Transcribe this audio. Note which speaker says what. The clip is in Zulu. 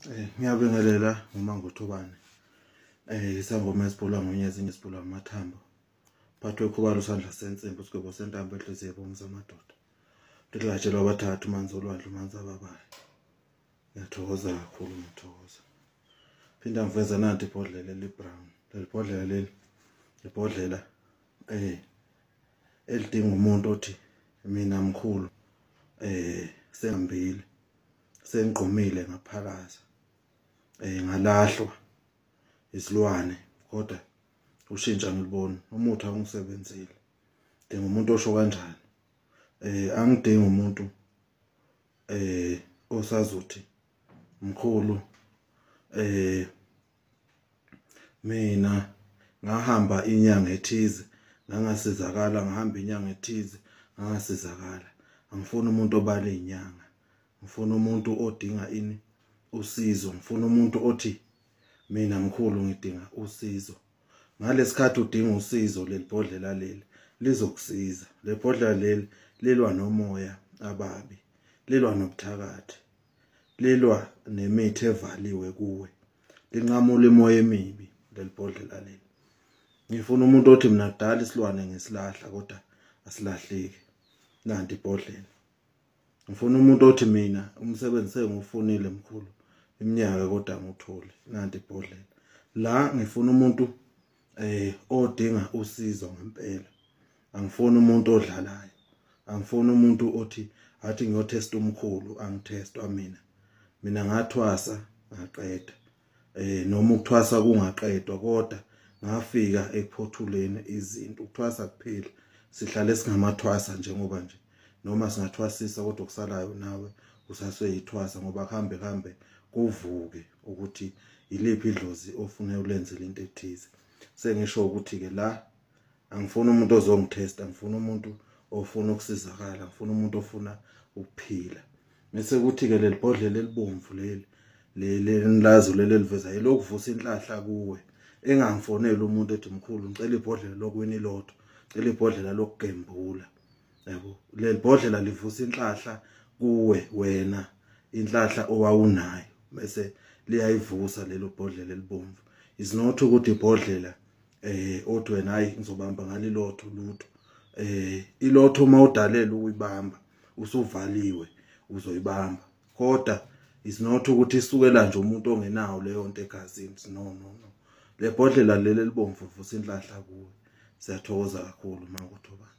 Speaker 1: Ngiyabingelela uMangothobane. Isangoma esibhulwa ngonyezi ngesibhulwa amathambo. Phathwe khubalo sandla sensimbi sigwebo sentambo enhliziyo ebomvu amadoda. Ndidlatshelwa abathathu manzi olwandle manzi ababayo. Ngiyathokoza kakhulu ngiyathokoza. Phinda ngiveza nanti ibhodlela eli-brown. Leli bhodlela leli ibhodlela elidinga umuntu othi mina mkhulu sengihambile sengigqumile ngaphalaza ngalahlwa izilwane kodwa ushintsha ngilibona umuthi awungisebenzile. Dinga umuntu osho kanjani? Angidingi umuntu osazothi mkhulu mina ngahamba inyanga ethize ngangasizakala, ngahamba inyanga ethize ngangasizakala. Angifuni umuntu obala inyanga, ngifuna umuntu odinga ini usizo, ngifuna umuntu othi mina mkhulu ngidinga usizo. Ngalesikhathi udinga usizo leli bhodlela leli lizokusiza. Le bhodlela leli lilwa nomoya ababi, lilwa nobuthakathi, lilwa nemithi evaliwe kuwe, linqamula imoya emibi leli bhodlela leli. Ngifuna umuntu othi mina kudala isilwane ngisilahla kodwa asilahleki, nanti ibhodlela. Ngifuna umuntu othi mina umsebenzi sengiwufunile mkhulu iminyaka kodwa angiwutholi, nanti ibhodlela. La ngifuna umuntu odinga usizo ngempela. Angifuni umuntu odlalayo, angifuni umuntu othi athi ngiyotest umkhulu, angithestwa mina. Mina ngathwasa ngaqeda, noma ukuthwasa kungaqedwa kodwa ngafika ekuphothuleni izinto. Ukuthwasa kuphela sihlale singamathwasa njengoba nje noma singathwasisa kodwa kusalayo nawe usaseyithwasa, ngoba kuhambe kuhambe kuvuke ukuthi iliphi idlozi ofuna ulenzele into ethize. Sengisho ukuthi ke la angifuni umuntu ozongithesta, ngifuna umuntu ofuna ukusizakala, ngifuna umuntu ofuna ukuphila. Bese kuthi ke leli bhodlela elibomvu leli leli nilazo leli eliveza elokuvusa inhlahla kuwe. Engangifonela umuntu ethi mkhulu ngicela ibhodlela lokuwina ilotho, ngicela ibhodlela lokugembula. Yabo, leli bhodlela livusa inhlahla kuwe wena, inhlahla owawunayo bese liyayivusa lelo bhodlela elibomvu. Is not ukuthi ibhodlela othi wena hayi ngizobamba ngalilotho lutho. Ilotho uma udalela ukuyibamba usuvaliwe uzoyibamba, kodwa is not ukuthi isukela nje umuntu ongenawo leyo nto egazini. No no no, le bhodlela leli elibomvu vusa inhlahla kuwe. Siyathokoza kakhulu Mangothobane.